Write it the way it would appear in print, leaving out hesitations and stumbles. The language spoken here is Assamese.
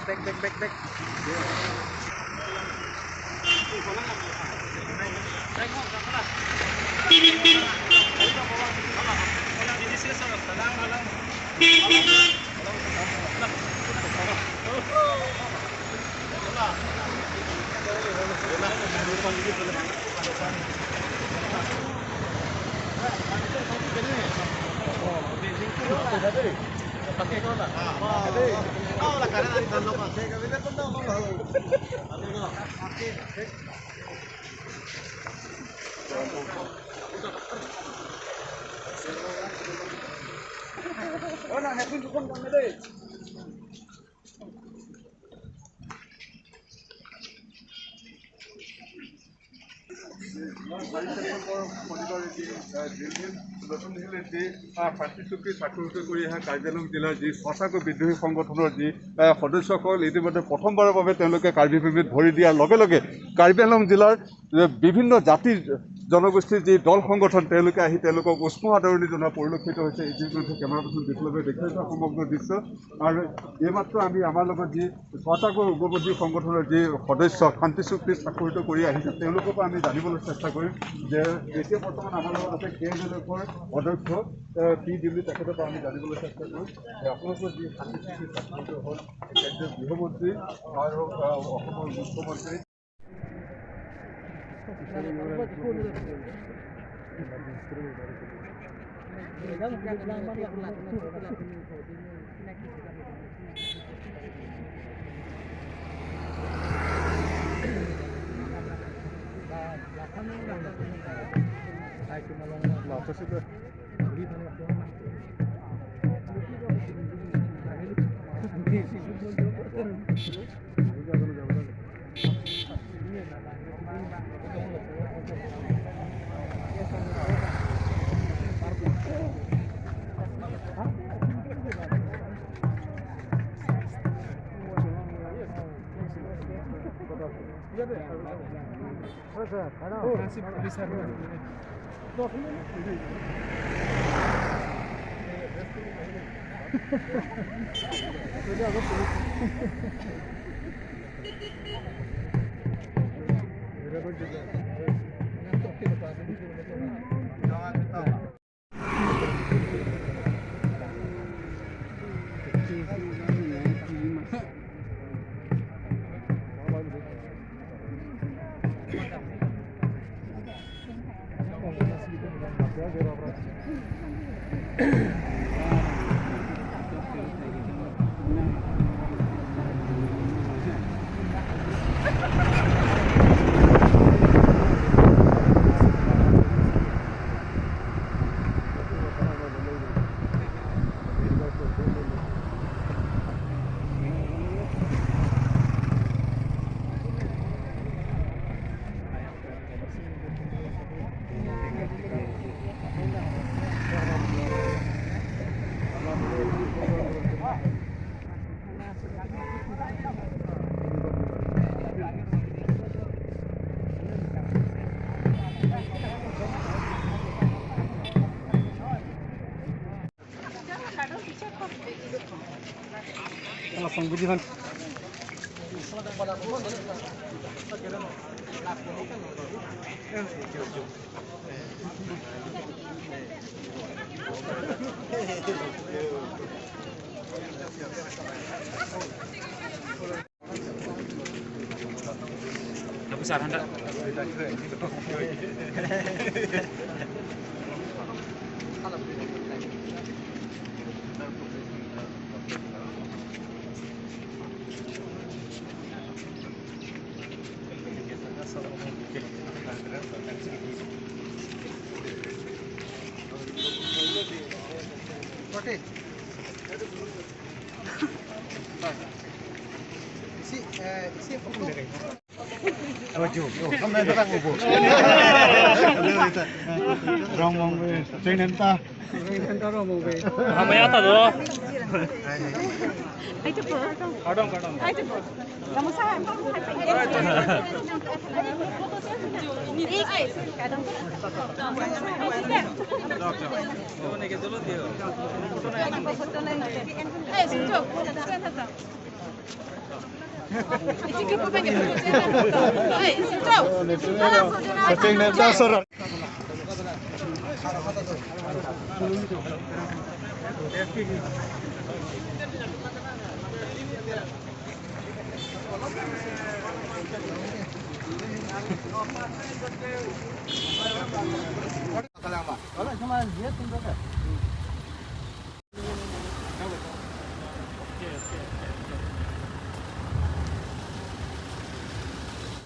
Back, back, back, back. নতুন দিল্লীত যি শান্তি চুক্তি স্বাক্ষৰিত কৰি অহা কাৰ্বি আংলং জিলাৰ যি সঁচাকৈ বিদ্ৰোহী সংগঠনৰ যি সদস্যসকল ইতিমধ্যে প্ৰথমবাৰৰ বাবে তেওঁলোকে কাৰ্বি ভূমিত ভৰি দিয়াৰ লগে লগে কাৰ্বি আংলং জিলাৰ বিভিন্ন জাতি জনগোষ্ঠীৰ যি দল সংগঠন তেওঁলোকে আহি তেওঁলোকক উষ্ম আদৰণি জনোৱা পৰিলক্ষিত হৈছে। ইতিমধ্যে কেমেৰা পাৰ্চন বিপ্লৱে দেখুৱাইছে সমগ্ৰ দৃশ্য। আৰু এইমাত্ৰ আমি আমাৰ লগত যি ছটাকৈ উগ্ৰপন্থী সংগঠনৰ যি সদস্য শান্তি চুক্তি স্বাক্ষৰিত কৰি আহিছে তেওঁলোকৰ পৰা আমি জানিবলৈ চেষ্টা কৰিম যে এতিয়া বৰ্তমান আমাৰ লগত আছে কে এন এল এফৰ অধ্যক্ষ পি দিল্লী, তেখেতৰ পৰা আমি জানিবলৈ চেষ্টা কৰিম যে আপোনালোকৰ যি শান্তি চুক্তি স্বাক্ষৰিত হ'ল কেন্দ্ৰীয় গৃহমন্ত্ৰী আৰু অসমৰ মুখ্যমন্ত্ৰী সংবিধান Besar hendak.